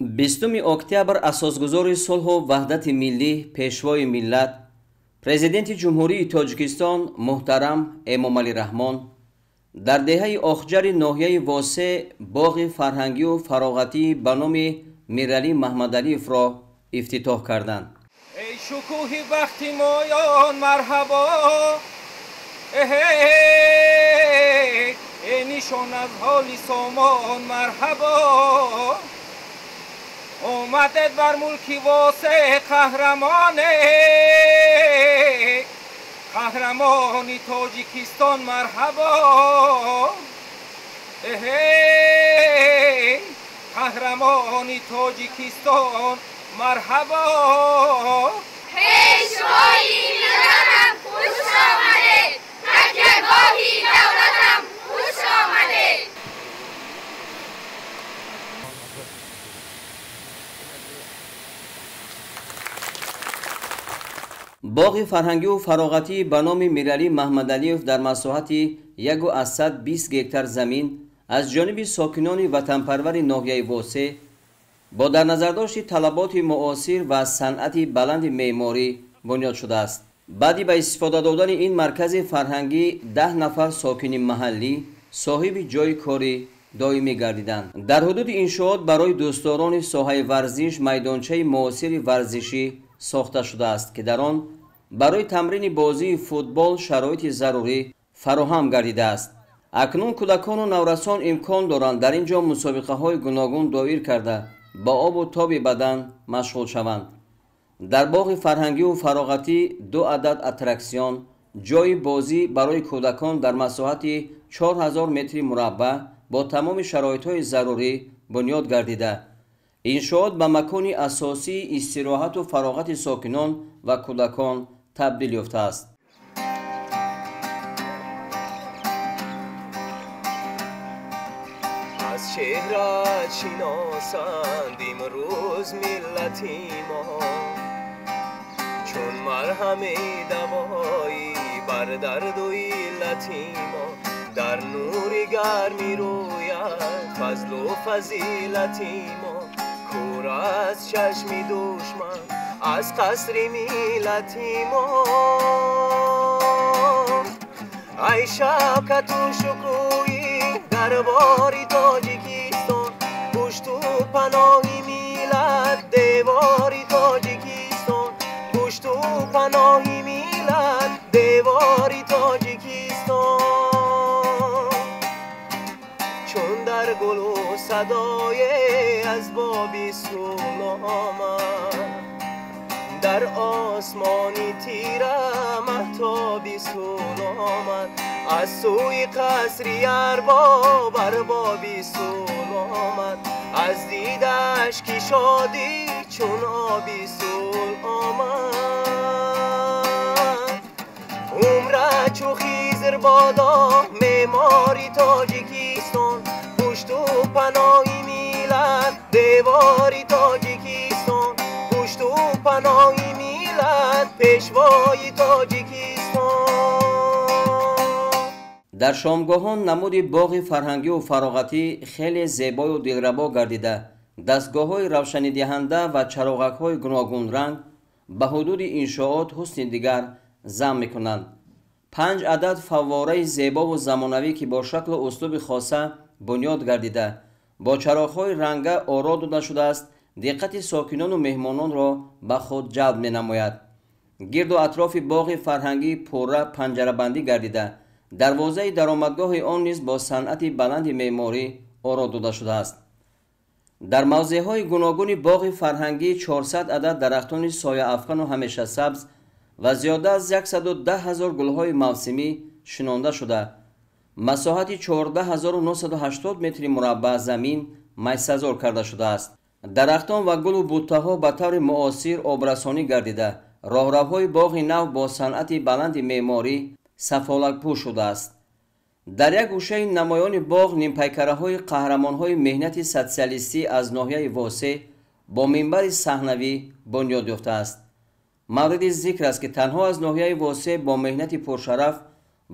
20 октябр асосгузори сулҳу ваҳдати миллӣ, пешвои миллат, президенти Ҷумҳурии Тоҷикистон муҳтарам Эмомалӣ Раҳмон дар деҳаи Охҷари ноҳияи Восе боғи фарҳангию фароғатӣ ба номи Миралӣ Маҳмадалиевро ифтитоҳ карданд. Эй шукӯҳи бахти моён марҳабо, эй нишон аз ҳоли сомон марҳабо, омадед бар мулки Восе қаҳрамоне, қаҳрамони Тоҷикистон марҳабо, қаҳрамони Тоҷикистон марҳабо. Пешвои миллатам хуш омадед, такягоҳи давлатам хуш омадед. Боғи фарҳангию фароғатӣ ба номи Миралӣ Маҳмадалиев дар масоҳати 1,20 гектар замин аз ҷониби сокинони ватанпарвари ноҳияи Восе бо дар назардошти талаботи муосир ва санъати баланди меъморӣ бунёд шудааст. Баъди ба истифода додани ин маркази фарҳангӣ 10 нафар сокини маҳаллӣ соҳиби ҷойи кори доимӣ гардиданд. Дар ҳудуди иншоот барои дӯстдорони соҳаи варзиш майдончаи муосири варзишӣ сохта шудааст, ки дар он барои тамрини бозии футбол шароити зарурӣ фароҳам гардидааст. Акнун кӯдакону наврасон имкон доранд дар ин ҷо мусобиқаҳои гуногун доир карда ба обу тоби бадан машғул шаванд. Дар боғи фарҳангию фароғатӣ 2 адад аттраксион, ҷойи бозӣ барои кӯдакон дар масоҳати 4000 метри мураббаъ бо тамоми шароитҳои зарурӣ бунёд гардида. Иншоот ба макони асосии истироҳату фароғати сокинон ва кӯдакон табдил ёфтааст. Аз чеҳрат шиносанд имрӯз миллати мо, чун марҳами давоӣ бар дарду иллати мо, дар нури гарми рӯят фазлу фазилати мо, кур аз чашми душман аз қасри миллати мо. Ай шавкату шукӯҳи дарбори Тоҷикистон, пушту паноҳи миллат девори Тоҷикистон, пушту паноҳи миллат девори Тоҷикистон. Чун дар гулу садое аз боби сулҳ омад, дар осмони тира маҳтоби сулҳ омад, аз сӯи қасри арбоб арбоби сулҳ омад, аз дидааш ки шодӣ чун оби сулҳ омад. Умра чу Хизр бодо меъмори Тоҷикистон, пушту паноҳи миллат девори Тоҷикистон, пушту паноҳи миллат пешвои Тоҷикистон. Дар шомгоҳон намуди боғи фарҳангию фароғатӣ хеле зебою дилрабо гардида, дастгоҳҳои равшанидиҳанда ва чароғакҳои гуногунранг ба ҳудуди иншоот ҳусни дигар зам мекунанд. 5 адад фаввораи зебову замонавӣ, ки бо шаклу услуби хоса бунёд гардида, бо чароғҳои ранга оро дода шудааст, диққати сокинону меҳмононро ба худ ҷалб менамояд. Гирду атрофи боғи фарҳангӣ пурра панҷарабандӣ гардида, дарвозаи даромадгоҳи он низ бо санъати баланди меъморӣ оро дода шудааст. Дар мавзеъҳои гуногуни боғи фарҳангӣ 400 адад дарахтони сояафкану ҳамешасабз ва зиёда аз 110 000 гулҳои мавсимӣ шинонда шуда, масоҳати 14980 метри мураббаъ замин майсазор карда шудааст. Дарахтон ва гулу буттаҳо ба таври муосир обрасонӣ гардида, роҳравҳои боғи нав бо санъати баланди меъморӣ сафолакпӯш шудааст. Дар як гӯшаи намоёни боғ нимпайкараҳои қаҳрамонҳои меҳнати социалистӣ аз ноҳияи Восе бо минбари саҳнавӣ бунёд ёфтааст. Мавриди зикр аст, ки танҳо аз ноҳияи Восе бо меҳнати пуршараф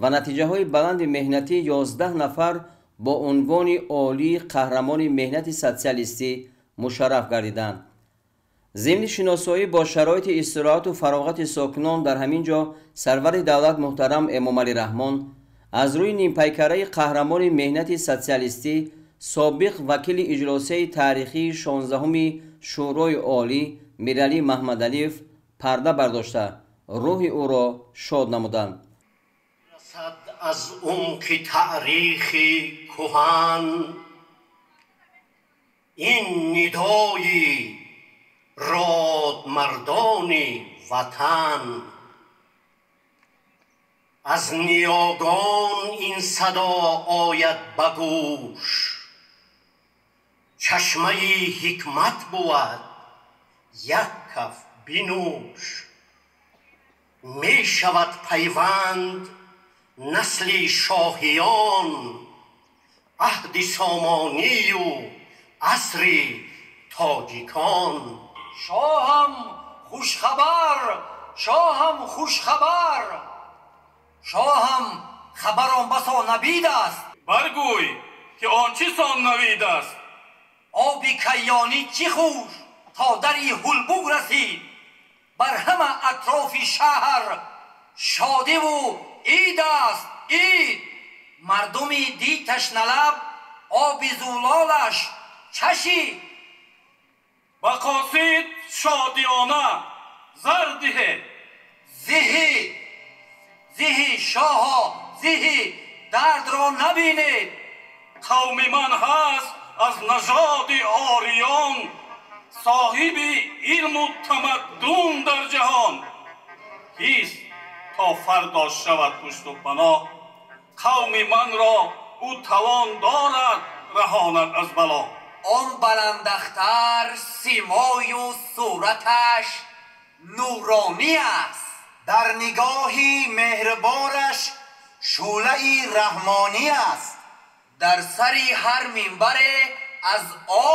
ва натиҷаҳои баланди меҳнатӣ 11 нафар бо унвони олии қаҳрамони меҳнати социалистӣ Мушарраф гардиданд. Зимни шиносоӣ бо шароити истироҳату фароғати сокинон дар ҳамин ҷо сарвари давлат муҳтарам Эмомалӣ Раҳмон аз рӯи нимпайкараи қаҳрамони меҳнати социалистӣ, собиқ вакили иҷлосияи таърихии 16-уми Шӯрои Олӣ Миралӣ Маҳмадалиев парда бардошта, рӯҳи ӯро шод намуданд. Расад аз умқи таърихи куҳан ин нидои родмардони ватан, аз ниёгон ин садо ояд ба гӯш, чашмаи ҳикмат бувад як каф бинӯш. Мешавад пайванд насли шоҳиён, аҳди сомонию асри тоҷикон. Шоҳам хушхабар, шоҳам хушхабар, шоҳам хабарон басо навид аст. Баргӯй ки он чӣ сон навид аст. Оби кайёнӣ чӣ хуш то дари ҳулбуг расид, бар ҳама атрофи шаҳр шодиву ид аст ид. Мардуми дид ташналаб оби зулолаш чашид. Ба қосид шодиёна зар диҳед. Зиҳӣ, зиҳӣ шоҳо, зиҳӣ, дардро набинед. Қавми ман ҳаст аз нажоди ориён, соҳиби илму тамаддун дар ҷаҳон. Кист то фардо шавад пушту паноҳ, қавми манро ӯ тавон дорад раҳонад аз бало. Он баландахтар симою сураташ нуронӣ аст. Дар нигоҳи меҳрибораш шӯлаи раҳмонӣ аст. Дар сари ҳар минбаре аз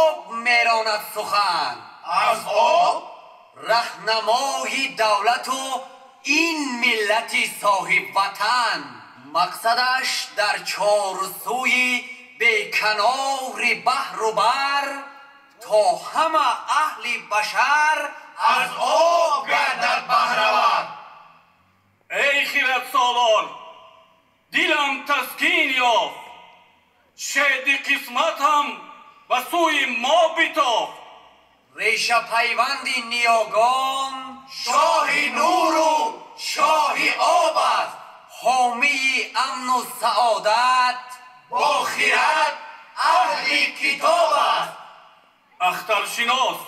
об меронад сухан. Аз об? Раҳнамои давлату ин миллати соҳибватан. Мақсадаш дар чорсӯи беканори баҳру бар, то ҳама аҳли башар аз об гардад баҳравар. Эй хиратсолор, дилам таскин ёфт, шеди қисматам ба сӯи мо битофт. Решапайванди ниёгон шоҳи нуру шоҳи об аст. Ҳомии амну саодат бо хират аҳли китоб аст. Ахтаршинос,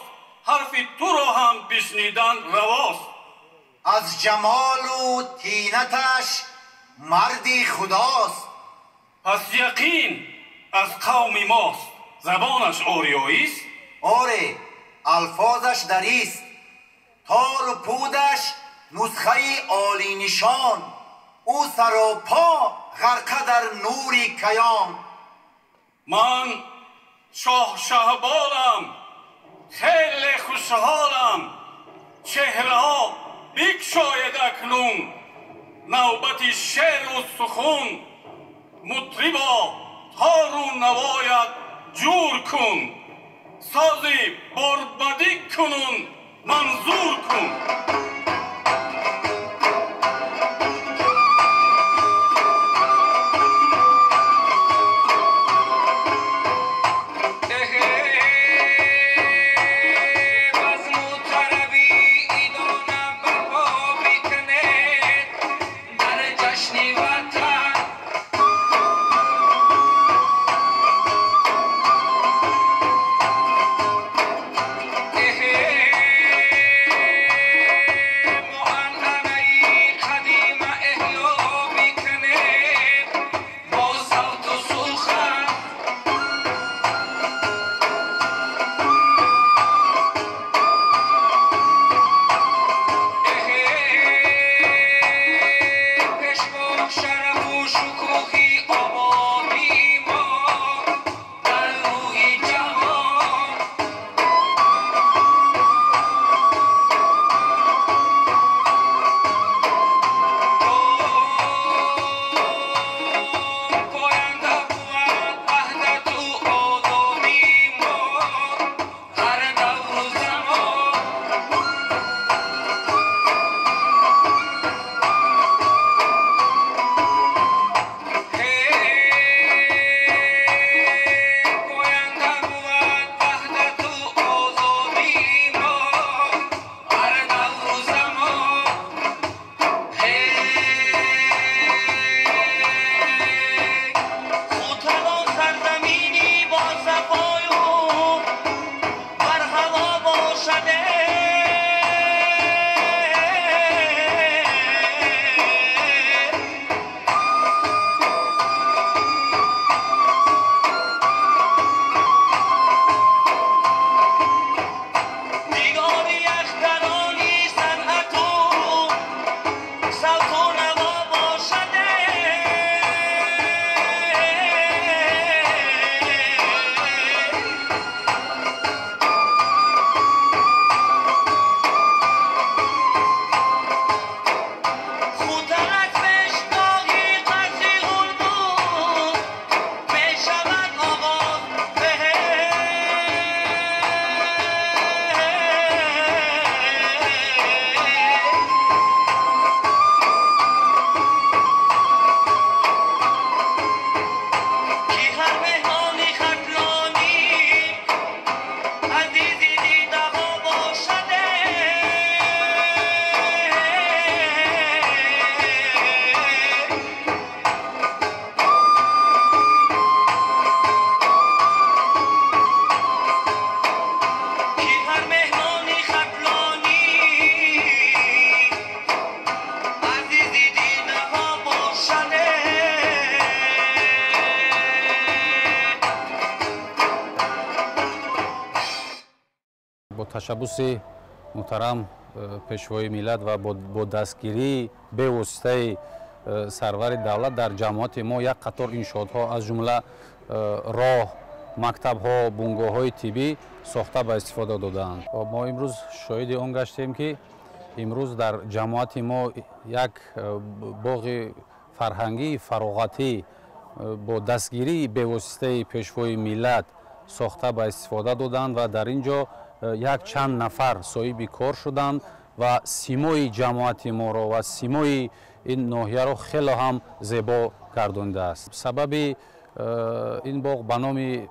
ҳарфи туро ҳам бишнидан равост. Аз ҷамолу тинаташ марди худост. Пас яқин аз қавми мост, забонаш ориёист? Оре, алфозаш дарист, тору пудаш нусхаи олинишон, ӯ саропо ғарқа дар нури каён. Ман шоҳ Шаҳболам, хеле хушҳолам, чеҳраҳо бикшоед акнун, навбати шеру сухун, мутрибо тору навоят ҷур кун, сози борбадӣ кунун манзур кун. Hey! باشد. Ташаббуси муҳтарам пешвои миллат ва бо дастгирии бевоситаи сарвари давлат дар ҷамоати мо як қатор иншоотҳо аз ҷумла роҳ, мактабҳо, бунгоҳҳои тиббӣ сохта ба истифода додаанд. Мо имрӯз шоҳиди он гаштем, ки имрӯз дар ҷамоати мо як боғи фарҳангии фароғатӣ бо дастгирии бевоситаи пешвои миллат сохта ба истифода доданд ва дар ин ҷо якчанд нафар соҳиби кор шуданд ва симои ҷамоати моро ва симои ин ноҳияро хеле ҳам зебо гардондааст. Сабаби ин боғ ба номи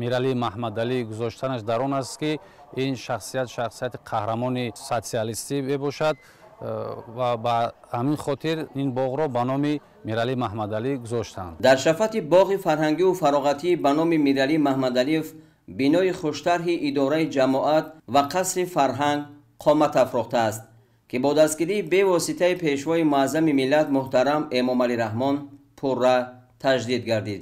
Миралӣ Маҳмадалӣ гузоштанаш дар он аст, ки ин шахсият шахсияти қаҳрамони социалистӣ мебошад ва ба ҳамин хотир ин боғро ба номи Миралӣ Маҳмадалӣ гузоштанд. Дар шафати боғи фарҳангию фароғатӣ ба номи Миралӣ Маҳмадалиев бинои хуштарҳи идораи ҷамоат ва қасри фарҳанг қомат афрохтааст, ки бо дастгирии бевоситаи пешвои муаззами миллат муҳтарам Эмомалӣ Раҳмон пурра таҷдид гардид.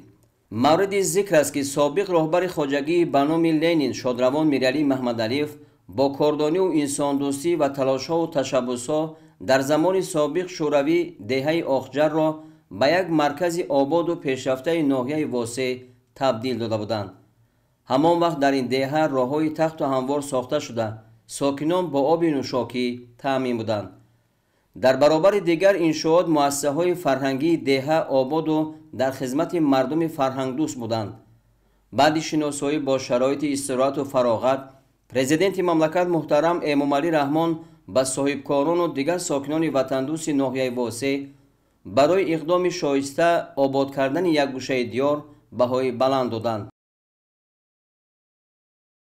Мавриди зикр аст, ки собиқ роҳбари хоҷагии ба номи Ленин шодравон Миралӣ Маҳмадалиев бо кордониву инсондӯстӣ ва талошҳову ташаббусҳо дар замони собиқ Шӯравӣ деҳаи Охҷарро ба як маркази ободу пешрафтаи ноҳияи Восеъ табдил дода буданд. Ҳамон вақт дар ин деҳа роҳҳои тахту ҳамвор сохта шуда, сокинон бо оби нӯшокӣ таъмин буданд. Дар баробари дигар иншоот муассисаҳои фарҳангии деҳа ободу дар хизмати мардуми фарҳангдӯст буданд. Баъди шиносоӣ бо шароити истироҳату фароғат, президенти мамлакат муҳтарам Эмомалӣ Раҳмон ба соҳибкорону дигар сокинони ватандӯсти ноҳияи Восеъ барои иқдоми шоиста обод кардани як гӯшаи диёр баҳои баланд доданд.